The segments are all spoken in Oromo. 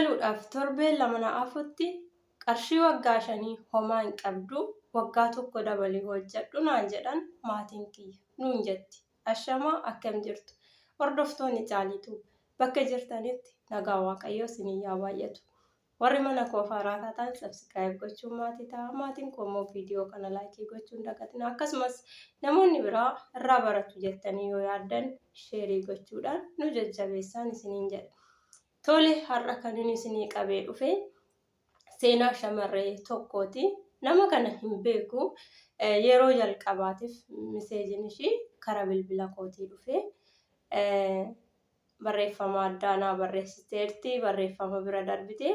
Galuudhaaf torbeen 2 na hafutti qarshii waggaa shanii homaa hin qabdu waggaa tokko dabalii hojjadhu naan jedhan maatiin kiyya nuun jetti. Ashamaa akkam jirtu hordoftoonni Caalii Tube bakka jirtanitti nagaa Waaqayyoo isinii yaa baay'atu. Warri mana koof haaraa taatan subscribe gochuun maatii ta'a. Maatiin koo immoo viidiyoo kana laayikii gochuun dagatina. Akkasumas namoonni biraa irraa baratu jettanii yoo yaaddan sheerii gochuudhaan nu jajjabeessaan isiniin jedha. Tole har'a kan inni isinii qabee dhufe seenaa shamarree tokkooti. Nama kana hin beeku. Yeroo jalqabaatiif miseejiin ishii karaa bilbila kootii dhufe. Barreeffama addaa naa barreessiteerti. Barreeffama bira darbite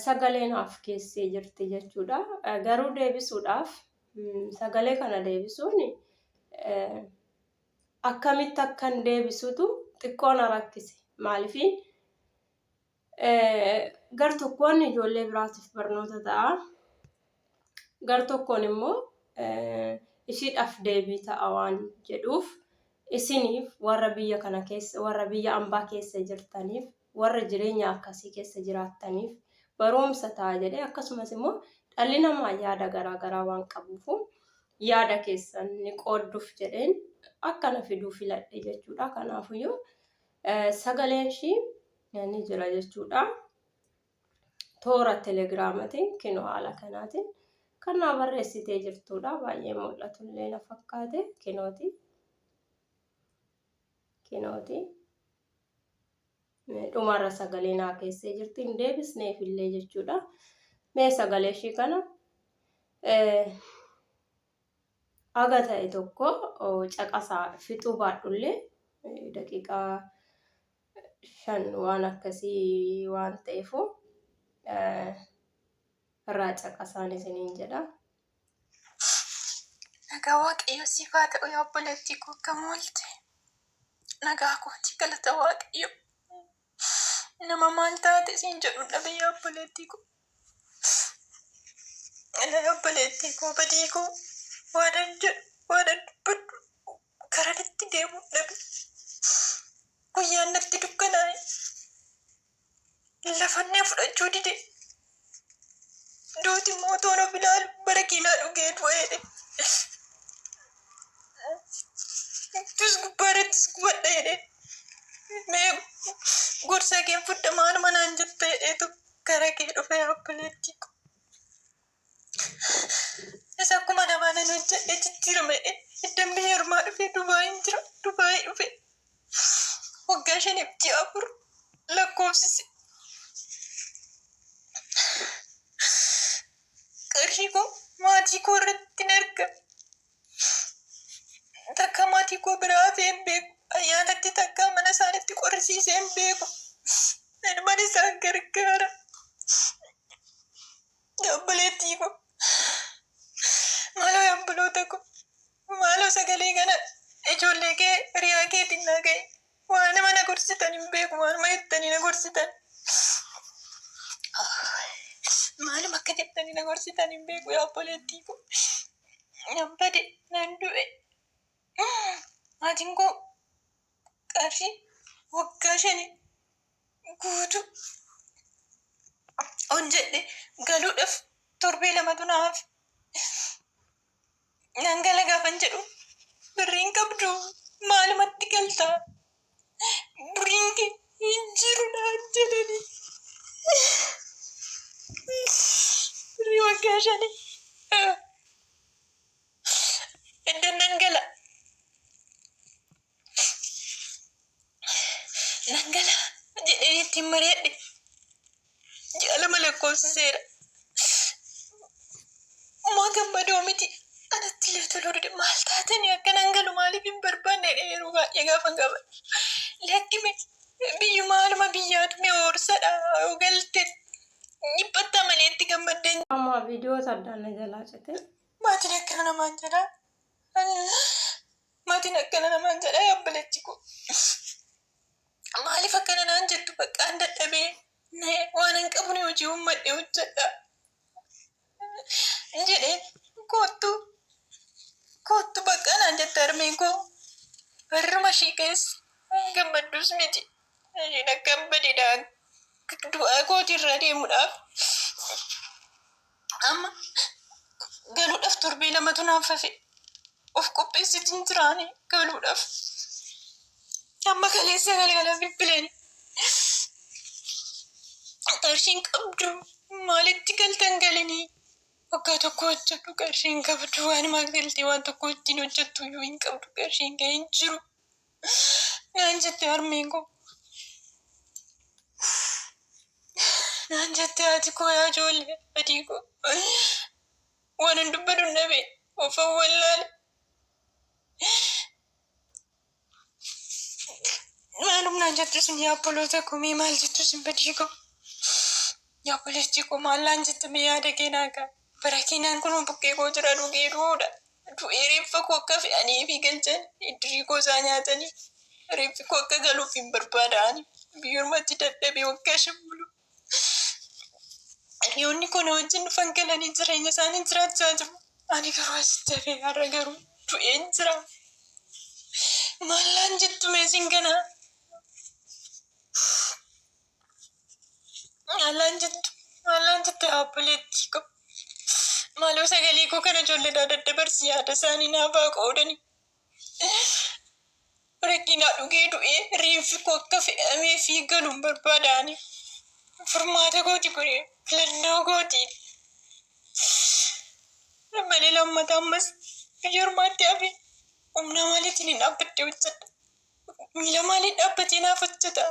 sagalee naaf keessee jirti jechuudha. Garuu deebisuudhaaf sagalee kana deebisuun akkamitti akkan deebisutu xiqqoo na rakkise. Maaliif gar tokkoon ijoollee biraatiif barnoota ta'a. Gar tokkoon immoo ishiidhaaf deebii ta'a waan jedhuuf isiniif warra biyya kana keessa warra biyya ambaa keessa jirtaniif warra jireenya akkasii keessa jiraattaniif barumsa ta'a jedhee akkasumas immoo dhalli namaa yaada garaa garaa waan qabuufu yaada keessan ni qoodduuf jedheen akkana fiduu filadhe jechuudha. Kanaafuyyuu sagaleen ishii ni jira jechuudha. Toora telegiraamatiin kinoo haala kanaatiin kan naa barreessitee jirtudha. Baay'ee mul'atullee na fakkaate kinooti. Kinooti. Dhumarra sagalee naa keessee jirti hin deebisneef illee jechuudha. Mee sagalee ishii kana haga ta'e tokko caqasaa fixuu baadhullee daqiiqaa 5 waan akkasii waan ta'eefu irraa caqasaan isiniin jedha. Nagaa Waaqayyo siif haa ta'u yaa obboleettii koo akkam oolte? Nagaa kooti galata Waaqayyo. Nama maal taate siin jedhu dhabe yaa obboleettii koo. Yaa obboleettii koo badii koo waanan jedhu waanan dubbadhu karan itti deemu dhabe. Guyyaan natti dukkanaa'e. Lafannee fudhachuu dide. Duuti immoo otoon of ilaalu bara kiinaa dhugee du'a jedhe. Dus gubbaa irrattis gubadha jedhe. Mee gorsa kee fudha maaluma naan jetta jedheetu gara kee dhufe yaa obboleettii koo. Isa akkuma namaa nan hojjedhe jijjiirama jedhe. Iddan biyya ormaa dhufe Dubaayin jira. Dubaayii dhufe. Waggaa shaniif ji'a 4 lakkoofsise. Qarshii koo maatii koo irratti hin arga. Takka maatii koo biraa hafee hin beeku. Ayyaanatti takka mana isaanitti qorrisiisee hin beeku. Ilman isaan gargaara. Obboleettii koo. Maaloo yaa obboloota koo. Maaloo sagalee kana ijoollee kee hiriyaa keetiin naa ga'i. Waanuma na gorsitan hin beeku waanuma jettanii na gorsitan. Maaluma akka jettanii na gorsitan hin beeku yaa obboleettii koo. Nan bade nan du'e. Maatiin koo qarshii waggaa shanii guutuu hojjedhe galuudhaaf torbee lamatu na hafe. Nan gala gaafan jedhu birriin qabdu maalumatti galta birriin kee hin jiru naan jedhani. Birrii waggaa shanii. Eddan nan gala. Nan gala jedhee ittiin mari'adhe. Ji'a 2 lakkoofsiseera. Maa gammadoo miti. Anatti illee toluu dide. Maal taatanii akka nan galu maaliif hin barbaanne jedhee yeroo baay'ee gaafan gaafadhu. Lakki mee biyyuma haaluma biyyaatu mee hoorsadha yoo galte dhiphattaa malee itti gammaddee hin Amma viidiyoo addaan na jalaa cite. Maatiin akkana namaan jedha. Maatiin akkana namaan jedha yaa obboleetti koo. Maaliif akkana naan jettu baqqaan dadhabee waanan qabu ni hojii uummadhe hojjedha. Jedhee koottu koottu baqqaa naan jette harmeen koo. Harruma ishii keessa gammaddus miti. Ishiin akkam badidhaan. Du'aa kootiirra deemuudhaaf amma galuudhaaf torbee lamatu naaf hafe. Of qopheessitiin jiraani galuudhaaf. Amma kaleessa galgala bilbilani. Qarshiin qabdu maalitti galtan galanii? Waggaa tokko hojjedhu qarshiin qabdu waanuma galtee waan tokko ittiin hojjettu iyyuu hin qabdu qarshiin kee hin jiru. Naan jette harmeen koo. Naan jette haati koo yaa ijoollee adii koo. Waanan dubbadhu hin dhabe ofan wallaale. Maalum naan jettu isin yaa obboloota koo mee maal jettu isin badii koo. Yaa obboleettii koo maal naan jette mee yaada kee naa kaa. Barakiinaan kunoo bukkee koo jira dhugee du'uudha. Du'ee reeffa koo akka fe'anii fi galchan iddirii koo isaa nyaatanii reeffi koo akka galuuf hin barbaada ani. Biyya ormaatti dadhabee waggaa 5 mulu. Hiriyoonni koo na wajjin dhufan galanii jireenya isaanii jiraachaa jiru. Ani garuu asitti hafee har'a garuu du'een jira. Maal naan jettu mee isin kana? Maal naan jettu? Maal naan jette yaa obboleettii koo? Maaloo sagalee koo kana ijoolleedhaa daddabarsi yaada isaanii naaf haa qoodani. Rakkinaa dhugee du'ee reenfi koo akka fe'amee fi galuun barbaada ani. Furmaata kooti kuni filannoo kooti. Malee lammata ammas biyya ormaatti hafe humna maaliitiin hin dhaabbadhee hojjedha. Miila maaliin dhaabbatee naaf hojjeta?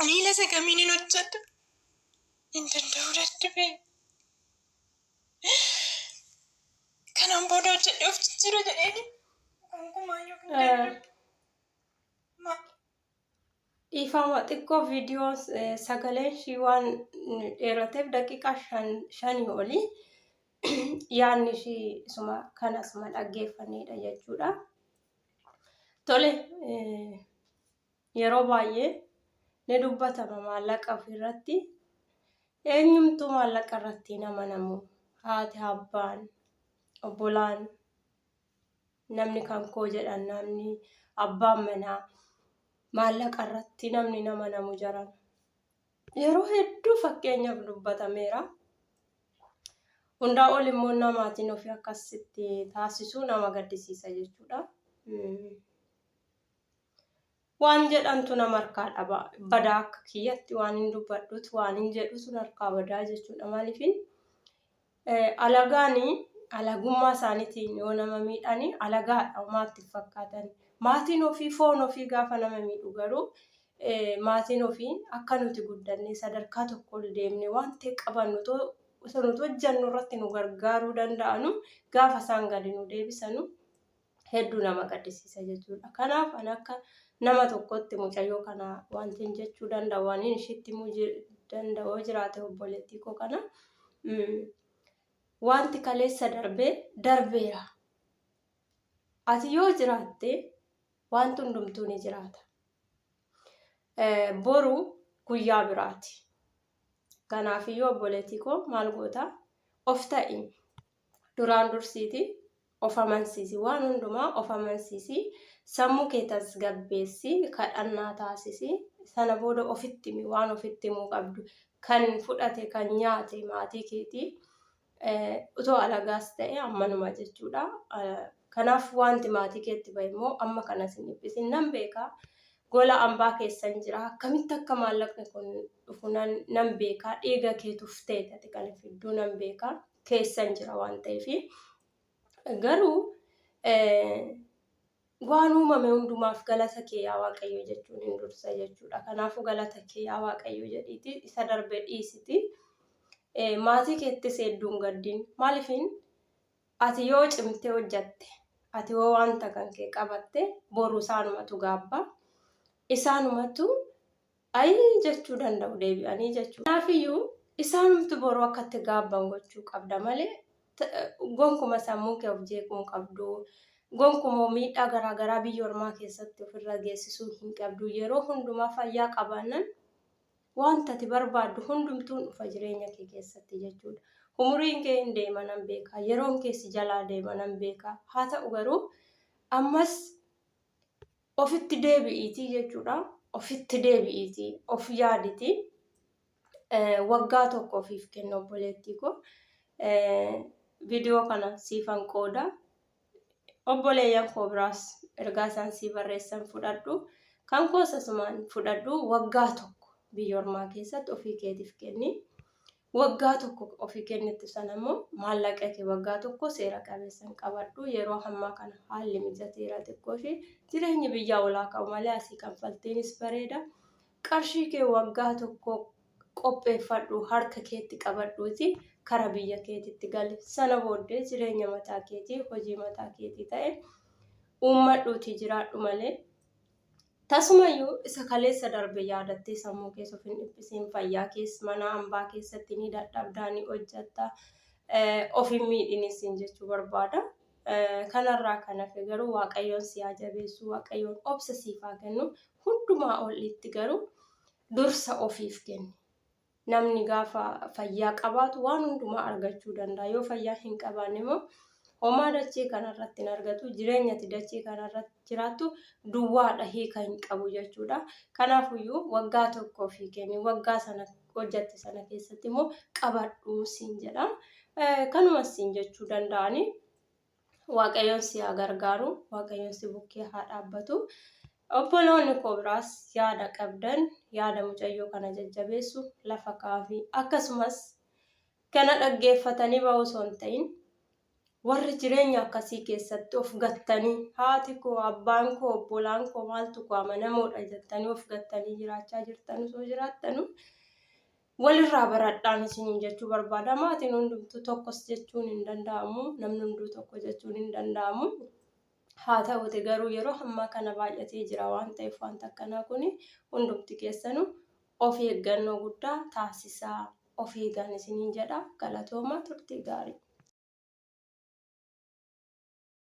Miila isa kamiin hin hojjedha? Hin danda'u dadhabee. Kanaan booda hojjedhee of jijjiira jedheeni gonkumaa hin danda'u. Dhiifama xiqqoo viidiyoo sagaleen ishii waan dheerateef daqiiqaa shanii olii yaadni ishii isuma kanasuma dhaggeeffannedha jechuudha. Tole yeroo baay'ee ni dubbatama maallaqa ofirratti eenyumtuu maallaqa irratti hin amanamu haati abbaan obbolaan namni kan koo jedhan namni abbaan manaa maallaqa irratti namni hin amanamu jaran yeroo hedduu fakkeenyaaf dubbatameera. Hundaa ol immoo namaatiin ofii akkasitti taasisuu nama gaddisiisa jechuudha. Waan jedhantu nama harkaa dhaba. Badaa akka kiyyatti waan hin dubbadhutu waan hin jedhutu harkaa badaa jechuudha. Maaliifin alagaani alagummaa isaaniitiin yoo nama miidhani alagaadha homaatti hin fakkaatan. Maatiin ofii foon ofii gaafa nama miidhu garuu maatiin ofii akka nuti guddannee sadarkaa tokko ol deemne waan ta'e qabannu osoo nuti hojjannu irratti nu gargaaruu danda'anu gaafa isaan gadi nu deebisanu hedduu nama gaddisiisa jechuudha. Kanaaf an akka nama tokkotti mucayyoo kana wanti hin jechuu danda'u waan hin ishitti himuu danda'u yoo jiraate obboleettii koo kana wanti kaleessa darbee darbeera. Ati yoo jiraatte wanti hundumtuu ni jiraata. Boru guyyaa biraati. Kanaafiyyuu obboleettii koo maal goota? Of ta'i. Duraan dursiiti of amansiisi. Waan hundumaa of amansiisi. Sammuu kee tasgabbeessi. Kadhannaa taasisi. Sana booda ofitti himi. Waan ofitti himuu qabdu. Kan fudhate, kan nyaate maatii keetii. Utoo alagaas ta'e ammanuma jechuudha. Kanaaf wanti maatii keetti bahe immoo amma kana sin dhiphisin nan beeka. Gola ambaa keessan jira. Akkamitti akka maallaqni kun dhufu nan beeka. Dhiiga kee tuftee ati kan fidduu nan beeka. Keessan jira waan ta'eef. Garuu waan uumame hundumaaf galata kee yaa Waaqayyo jechuun hin dursa jechuudha. Kanaafuu galata kee yaa Waaqayyo jedhiiti isa darbe dhiisiti. Maatii keettis hedduun gaddiin. Maaliifin ati yoo cimtee hojjatte, ati yoo wanta kan kee qabatte boru isaanumatu gaabba. Isaanumatu ayii jechuu danda'u deebi'anii jechuudha. Kanaafiyyuu isaanumtu boru akka itti gaabban gochuu qabda malee gonkuma sammuu kee of jeequu hin qabdu. Gonkuma miidhaa garaa garaa biyya ormaa keessatti ofirra geessisuu hin qabdu. Yeroo hundumaa fayyaa qabaannan wanta ati barbaaddu hundumtuun dhufa jireenya kee keessatti jechuudha. Umuriin kee hin deema nan beeka. Yeroon kee si jalaa deema nan beeka. Haa ta'u garuu ammas ofitti deebi'iitii jechuudha. Ofitti deebi'iitii of yaaditii waggaa tokko ofiif kenni obboleettii koo. Viidiyoo kana siifan qooda. Obboleeyyan koo biraas ergaa isaan sii barreessan fudhadhu. Kan koos asumaan fudhadhu waggaa tokko biyya ormaa keessatti ofii keetiif kenni. Waggaa tokko ofii kennittu sana immoo maallaqa kee waggaa tokko seera qabeessan qabadhu. Yeroo ammaa kana haalli mijateera xiqqoo ishee jireenyi biyyaa olaa ka'u malee asii kanfaltiinis bareeda. Qarshii kee waggaa tokko qopheeffadhu harka keetti qabadhuuti kara biyya keetitti gali. Sana booddee jireenya mataa keetii hojii mataa keetii ta'e uummadhuutii jiraadhu malee tasumayyuu isa kaleessa darbe yaadattee sammuu keessa of hin dhiphisiin. Fayyaa keessa mana hambaa keessatti ni dadhabdaa ni hojjatta of hin miidhinis jechuu barbaada. Kanarraa kan hafe garuu Waaqayyoon si haa jabeessu, Waaqayyoon obsa siif haa kennu. Hundumaa olitti garuu dursa ofiif kenni. Namni gaafa fayyaa qabaatu waan hundumaa argachuu danda'a. Yoo fayyaa hin qabaanne immoo homaa dachee kanarratti hin argatu. Jireenya ati dachee kanarratti jiraattu duwwaadha hiika hin qabu jechuudha. Kanaafuyyuu waggaa tokko ofii kenni. Waggaa sana hojjatte sana keessatti immoo qabadhu siin jedha. Kanumas siin jechuu danda'ani. Waaqayyoon si haa gargaaru. Waaqayyoon si bukkee haa dhaabbatu. Obboloonni koo biraas yaada qabdan yaada mucayyoo kana jajjabeessu lafa kaafii akkasumas kana dhaggeeffatanii ba'uu osoo hin ta'in warri jireenya akkasii keessatti of gattanii haati koo abbaan koo obbolaan koo maaltu koo amanamoodha jettanii of gattanii jiraachaa jirtan osoo jiraattanu walirraa baradhaan isiniin jechuu barbaada. Maatiin hundumtuu tokkos jechuun hin danda'amu. Namni hunduu tokko jechuun hin danda'amu. Haa ta'uti garuu yeroo ammaa kana baay'atee jira waan ta'eef wanta akkanaa kun hundumti keessanuu of eeggannoo guddaa taasisaa of eegan isiniin jedha. Galatooma turtii gaarii.